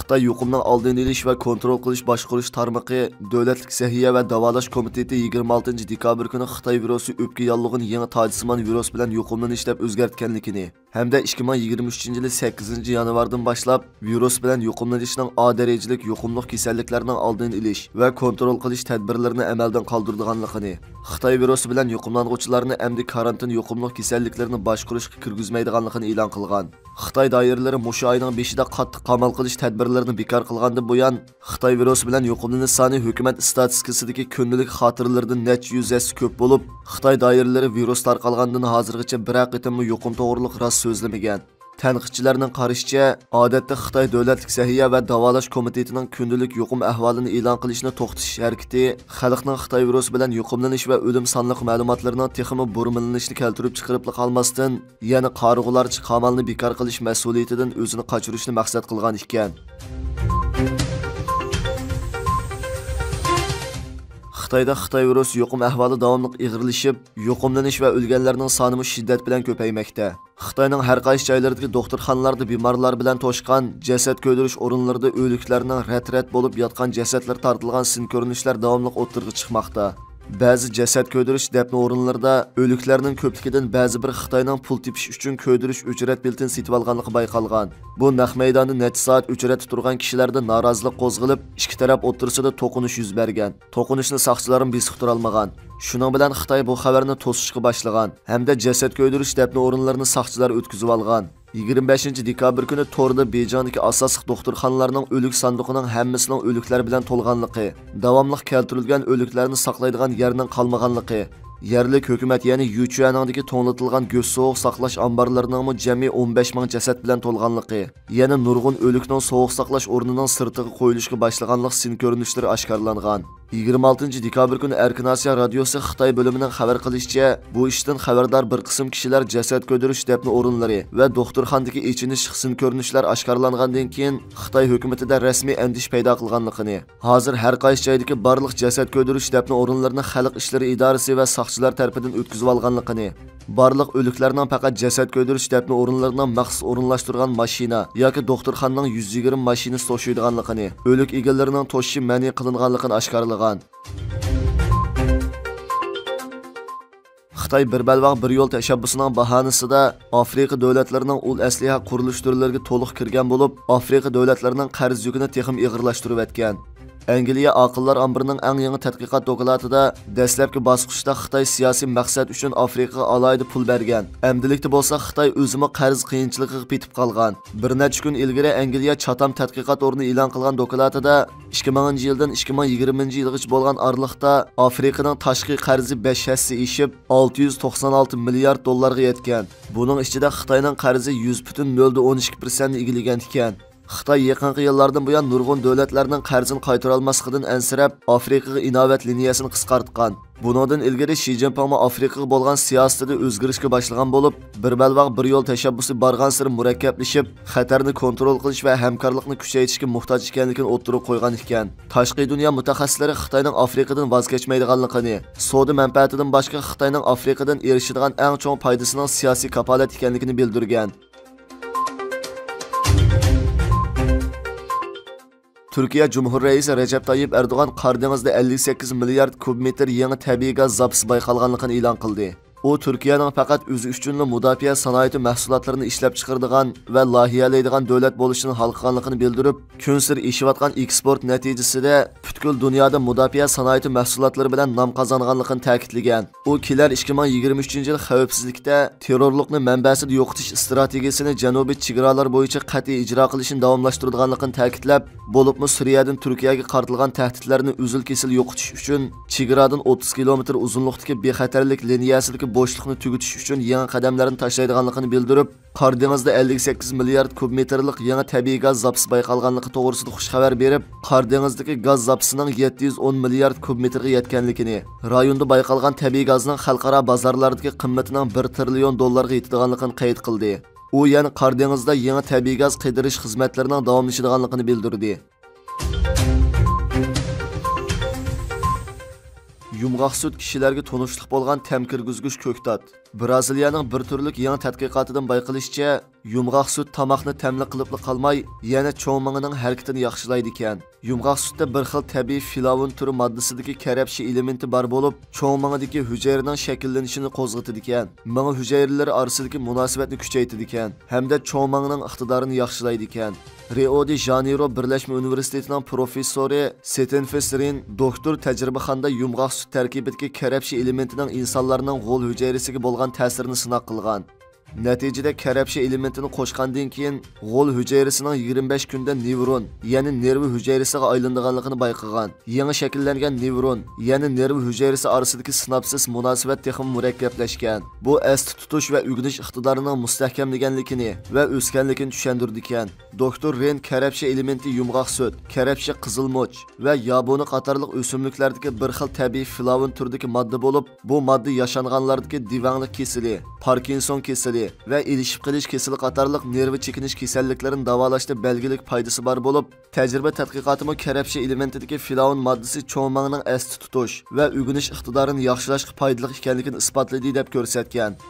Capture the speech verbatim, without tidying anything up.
خىتاي يۇقۇمنىڭ ئالدىنى ئېلىش ۋە كونترول قىلىش باشقۇرۇش تارمىقى دۆلەتلىك سەھىيە ۋە داۋالاش كومىتېتى يىگىرمە ئالتىنچى دېكابىر كۈنى خىتاي ۋىرۇسى ئۆپكە ياللۇغىنى يېڭى تاجسىمان ۋىرۇس بىلەن يۇقۇملىنىش دەپ ئۆزگەرتكەنلىكىنى ھەمدە ئىككى مىڭ يىگىرمە ئۈچىنچى يىلى سەككىزىنچى يانۋاردىن باشلاپ ۋىرۇس بىلەن يۇقۇملىنىشنىڭ ئا دەرىجىلىك يۇقۇملۇق كېسەللىكلەرنىڭ ئالدىنى ئېلىش ۋە كونترول قىلىش تەدبىرلىرىنى ئەمەلدىن قالدۇرىدىغانلىقىنى، خىتاي ۋىرۇسى بىلەن يۇقۇملانغۇچىلارنى ئەمدى كارانتىن يۇقۇملۇق كېسەللىكلىرىنى باشقۇرۇشقا كىرگۈزمەيدىغانلىقىنى ئېلان قىلغان. خىتاي دائىرىلىرى مۇشۇ ئاينىڭ بېشىدا قاتتىق قامال قىلىش تەدبىرلىرىنى بىكار قىلغاندىن بۇيان، خىتاي ۋىرۇسى بىلەن يۇقۇملىنىش سانى ھۆكۈمەت ئىستاتىستىكىسىدىكى كۈندىلىك خاتىرىلىرىدىن نەچچە يۈز ھەسسە كۆپ بولۇپ، خىتاي دائىرىلىرى ۋىرۇس تارقالغاندىن ھازىرغىچە بىرەر قېتىممۇ يۇقۇم توغرۇلۇق راست سۆزلىمىگەن. تەنقىدچىلەرنىڭ قارىشىچە، ئادەتتە خىتاي دۆلەتلىك سەھىيە ۋە داۋالاش كومىتېتىنىڭ كۈندىلىك يۇقۇم ئەھۋالىنى ئېلان قىلىشنى توختىتىش ھەرىكىتى خەلقنىڭ خىتاي ۋىرۇسى بىلەن يۇقۇملىنىش ۋە ئۆلۈم سانلىق مەلۇماتلىرىنىڭ تېخىمۇ بۇرمىلىنىشىنى كەلتۈرۈپ چىقىرىپلا قالماستىن، يەنە قارىغۇلارچە قامالنى بىكار قىلىش مەسئۇلىيىتىدىن ئۆزىنى قاچۇرۇشنى مەقسەت قىلغان ئىكەن. خىتايدا خىتاي ۋىرۇسى يۇقۇم ئەھۋالى داۋاملىق ئېغىرلىشىپ، يۇقۇملىنىش ۋە ئۆلگەنلەرنىڭ سانىمۇ شىددەت بىلەن كۆپەيمەكتە. خىتاينىڭ ھەر قايسى جايلىرىدىكى دوختۇرخانىلاردىدا بىمارلار بىلەن توشقان، جەسەت كۆيدۈرۈش ئورۇنلىرىدا ئۆلۈكلەرنىڭ رەت-رەت بولۇپ ياتقان جەسەتلىرى تارتىلغان سىن كۆرۈنۈشلەر داۋاملىق ئوتتۇرىغا چىقماقتا. بەزى جەسەت كۆيدۈرۈش دەپنە ئورۇنلىرىدا ئۆلۈكلەرنىڭ كۆپلۈكىدىن بەزى بىر خىتاينىڭ پۇل تېپىش ئۈچۈن كۆيدۈرۈش ئۆچرەت بېلىتىنى سېتىۋالغانلىقى بايقالغان. بۇ نەق مەيداندا نەچچە سائەت ئۆچرەتتە تۇرغان كىشىلەردە نارازىلىق قوزغىلىپ، ئىككى تەرەپ ئوتتۇرىسىدا توقۇنۇش يۈز بەرگەن. توقۇنۇشنى ساقچىلارمۇ بېسىپ تۇرالمىغان. شۇنىڭ بىلەن خىتاي بۇ خەۋەرنى توسۇشقا باشلىغان ھەمدە جەسەت كۆيدۈرۈش دەپنە ئورۇنلىرىنى ساقچىلار ئۆتكۈزۈۋالغان. يىگىرمە بەشىنچى دېكابىر كۈنى توردا بېيجىڭدىكى ئاساسلىق دوختۇرخانىلارنىڭ ئۆلۈك ساندۇقىنىڭ ھەممىسىنىڭ ئۆلۈكلەر بىلەن تولغانلىقى، داۋاملىق كەلتۈرۈلگەن ئۆلۈكلەرنى ساقلايدىغان يەرنىڭ قالمىغانلىقى، يەرلىك ھۆكۈمەت، يەنى يۈچۈەنىڭدىكى توڭلىتىلغان گۆش سوغۇق ساقلاش ئامبارلىرىنىڭمۇ جەمئىي ئون بەش مىڭ جەسەت بىلەن تولغانلىقى، يەنە نۇرغۇن ئۆلۈكنىڭ سوغۇق ساقلاش ئورنىنىڭ سىرتىغا قويۇلۇشقا باشلىغانلىق سىن كۆرۈنۈشلىرى ئاشكارىلانغان. يىگىرمە ئالتىنچى دېكابىر كۈنى ئەركىن ئاسىيا رادىيوسى خىتاي بۆلۈمىنىڭ خەۋەر قىلىشىچە، بۇ ئىشتىن خەۋەردار بىر قىسىم كىشىلەر جەسەت كۆيدۈرۈش دەپنە ئورۇنلىرى ۋە دوختۇرخانىدىكى ئېچىنىش سىن كۆرۈنۈشلەر ئاشكارىلانغاندىن كېيىن، خىتاي ھۆكۈمىتىدە رەسمىي ئەندىشە پەيدا قىلغانلىقىنى، ھازىر ھەر قايسى جايدىكى بارلىق جەسەت كۆيدۈرۈش دەپنە ئورۇنلىرىنى خەلق ئىشلىرى ئىدارىسى ۋە ساقچىلار تەرىپىدىن ئۆتكۈزۈۋالغانلىقىنى، بارلىق ئۆلۈكلەرنىڭ پەقەت جەسەت كۆيدۈرۈش دەپنە ئورۇنلىرىنىڭ مەخسۇس ئورۇنلاشتۇرغان ماشىنا ياكى دوختۇرخانىنىڭ يۈز يىگىرمە ماشىنىسى توشۇيدىغانلىقىنى، ئۆلۈك ئىگىلىرىنىڭ توشۇشى مەنئى قىلىنغانلىقىنى ئاشكارىلىغان. خىتاي بىر بەلباغ بىر يول تەشەببۇسىنىڭ باھانىسىدا ئافرىقا دۆلەتلىرىنىڭ ئۇل ئەسلىھە قۇرۇلۇش تۈرلىرىگە تولۇق كىرگەن بولۇپ، ئافرىقا دۆلەتلىرىنىڭ قەرز يۈكىنى تېخىمۇ ئېغىرلاشتۇرۇۋەتكەن. ئەنگلىيە ئاقىللار ئامبىرىنىڭ ئەڭ يېڭى تەتقىقات دوكلاتىدا دەسلەپكى باسقۇچتا خىتاي سىياسىي مەقسەت ئۈچۈن ئافرىقىغا ئالاھىدە پۇل بەرگەن، ئەمدىلىكتە بولسا خىتاي ئۆزىمۇ قەرز قىيىنچىلىقىغا پېتىپ قالغان. بىر نەچچە كۈن ئىلگىرى ئەنگلىيە چاتام تەتقىقات ئورنى ئېلان قىلغان دوكلاتىدا، ئىككى مىڭىنچى يىلدىن ئىككى مىڭ يىگىرمىنچى يىلغىچە بولغان ئارىلىقتا ئافرىقىنىڭ تاشقى قەرزى بەش ھەسسە ئېشىپ، ئالتە يۈز توقسان ئالتە مىليارد دوللارغا يەتكەن. بۇنىڭ ئىچىدە خىتاينىڭ قەرزى يۈز پۈتۈن نۆلدە ئون ئىككى پىرسەنتنى ئىگىلىگەن ئىكەن. خىتاي يېقىنقى يىللاردىن بۇيان نۇرغۇن دۆلەتلەرنىڭ قەرزىنى قايتۇرالماسلىقىدىن ئەنسىرەپ، ئافرىقىغا ئىناۋەت لىنىيەسىنى قىسقارتقان. بۇنىڭدىن ئىلگىرى شى جىنپىڭمۇ ئافرىقىغا بولغان سىياسىتىدە ئۆزگىرىشكە باشلىغان بولۇپ، بىر بەلباغ بىر يول تەشەببۇسى بارغانسېرى مۇرەككەپلىشىپ، خەتەرنى كونترول قىلىش ۋە ھەمكارلىقنى كۈچەيتىشكە موھتاج ئىكەنلىكىنى ئوتتۇرىغا قويغان ئىكەن. تاشقى دۇنيا مۇتەخەسسىسلىرى خىتاينىڭ ئافرىقىدىن ۋاز كەچمەيدىغانلىقىنى، سودا مەنپەئەتىدىن باشقا خىتاينىڭ ئافرىقىدىن ئېرىشىدىغان ئەڭ چوڭ پايدىسىنىڭ سىياسىي كاپالەت ئىكەنلىكىنى بىلدۈرگەن. تۈركىيە جۇمھۇر رەئىسى رەجەپ تايىپ ئەردوغان قارا دېڭىزدا ئەللىك سەككىز مىليارد كۇب مېتىر يېڭى تەبىئىي گاز زاپىسى بايقالغانلىقىنى ئېلان قىلدى. ئۇ تۈركىيەنىڭ پەقەت ئۆزى ئۈچۈنلا مۇداپىئە سانائىتى مەھسۇلاتلىرىنى ئىشلەپچىقىرىدىغان ۋە لايىھەلەيدىغان دۆلەت بولۇشىنى ھالقىغانلىقىنى بىلدۈرۈپ، كۈنسېرى ئېشىۋاتقان ئېكسپورت نەتىجىسىدە پۈتكۈل دۇنيادا مۇداپىئە سانائىتى مەھسۇلاتلىرى بىلەن نام قازانغانلىقىنى تەكىتلىگەن. ئۇ كېلەر ئىككى مىڭ يىگىرمە ئۈچىنچى يىل خەۋپسىزلىكتە تېررورلۇقنى مەنبەسىدە يوقىتىش ئىستراتېگىيىسىنى جەنۇبىي چېگرالار بويىچە قەتئىي ئىجرا قىلىشنى داۋاملاشتۇرىدىغانلىقىنى تەكىتلەپ، بولۇپمۇ سۈرىيەدىن تۈركىيەگە قارىتىلغان تەھدىتلەرنى ئۈزۈل-كېسىل يوقىتىش ئۈچۈن چېگرادىن ئوتتۇز كىلومېتىر ئۇزۇنلۇقتىكى بىخەتەرلىك لىنىيەسىدىكى بوشلۇقنى تۈگىتىش ئۈچۈن يېڭى قەدەملەرنى تاشلايدىغانلىقىنى بىلدۈرۈپ، قارا دېڭىزدا ئەللىك سەككىز مىليارد كۇب مېتىرلىق يېڭى تەبىئىي گاز زاپىسى بايقالغانلىقى توغرىسىدا خۇش خەۋەر بېرىپ، قارا دېڭىزدىكى گاز زاپىسىنىڭ يەتتە يۈز ئون مىليارد كۇب مېتىرغا يەتكەنلىكىنى، رايوندا بايقالغان تەبىئىي گازنىڭ خەلقئارا بازارلاردىكى قىممىتىنىڭ بىر تىرىليون دوللارغا يېتىدىغانلىقىنى قەيت قىلدى. ئۇ يەنە قارا دېڭىزدا يېڭى تەبىئىي گاز قىدىرىش خىزمەتلىرىنىڭ داۋاملىشىدىغانلىقىنى بىلدۈردى. يۇمغاق سۈت كىشىلەرگە تونۇشلۇق بولغان تەم كىرگۈزگۈچ كۆكتات. برازىلىيەنىڭ بىر تۈرلۈك يېڭى تەتقىقاتىدىن بايقىلىشىچە، يۇمغاق سۈت تاماقنى تەملىك قىلىپلا قالماي، يەنە چوڭ مېڭىنىڭ ھەرىكىتىنى ياخشىلايدىكەن. يۇمغاق سۈتتە بىر خىل تەبىئىي فلاۋون تۈرى ماددىسىدىكى كەرەپشە ئېلېمېنتى بار بولۇپ، چوڭ مېڭىدىكى ھۈجەيرىنىڭ شەكىللىنىشىنى قوزغىتىدىكەن، مېڭە ھۈجەيرىلىرى ئارىسىدىكى مۇناسىۋەتنى كۈچەيتىدىكەن ھەمدە چوڭ مېڭىنىڭ ئىقتىدارىنى ياخشىلايدىكەن. رىئو دې ژانېيرو بىرلەشمە ئۇنىۋېرسىتېتىنىڭ پروفېسسورى ستېنفېس رىن دوكتور تەجرىبىخانىدا يۇمغاق سۈت تەركىبىدىكى كەرەپشە ئېلېمېنتىنىڭ ئىنسانلارنىڭ غول ھۈجەيرىسىگە بولغان تەسىرىنى سىناق قىلغان. نەتىجىدە، كەرەپشە ئېلېمېنتىنى قوشقاندىن كېيىن، غول ھۈجەيرىسىنىڭ يىگىرمە بەش كۈندە نېۋرون، يەنى نېرۋا ھۈجەيرىسىغا ئايلىنىدىغانلىقىنى بايقىغان. يېڭى شەكىللەنگەن نېۋرون، يەنى نېرۋا ھۈجەيرىسى ئارىسىدىكى سىناپسىس مۇناسىۋەت تېخىمۇ مۇرەككەپلەشكەن. بۇ ئەستە تۇتۇش ۋە ئۆگىنىش ئىقتىدارىنىڭ مۇستەھكەملىگەنلىكىنى ۋە ئۆسكەنلىكىنى چۈشەندۈرىدىكەن. دوكتور رېن كەرەپشە ئېلېمېنتى يۇمغاق سۈت، كەرەپشە قىزىلمۇچ ۋە يابۇنى قاتارلىق ئۆسۈملۈكلەردىكى بىر خىل تەبىئىي فلاۋون تۈرىدىكى ماددا بولۇپ، بۇ ماددا ياشانغانلاردىكى دېۋەڭلىك كېسىلى، پاركىنسون كېسىلى ۋە ئېلىشىپ قېلىش كېسىلى قاتارلىق نېرۋا چېكىنىش كېسەللىكلىرىنى داۋالاشتا بەلگىلىك پايدىسى بار بولۇپ، تەجرىبە تەتقىقاتىمۇ كەرەپشە ئېلېمېنتىدىكى فلاۋون ماددىسى چوڭ مېڭىنىڭ ئەستە تۇتۇش ۋە ئۆگىنىش ئىقتىدارىنى ياخشىلاشقا پايدىلىق ئىكەنلىكىنى ئىسپاتلىدى، دەپ كۆرسەتكەن.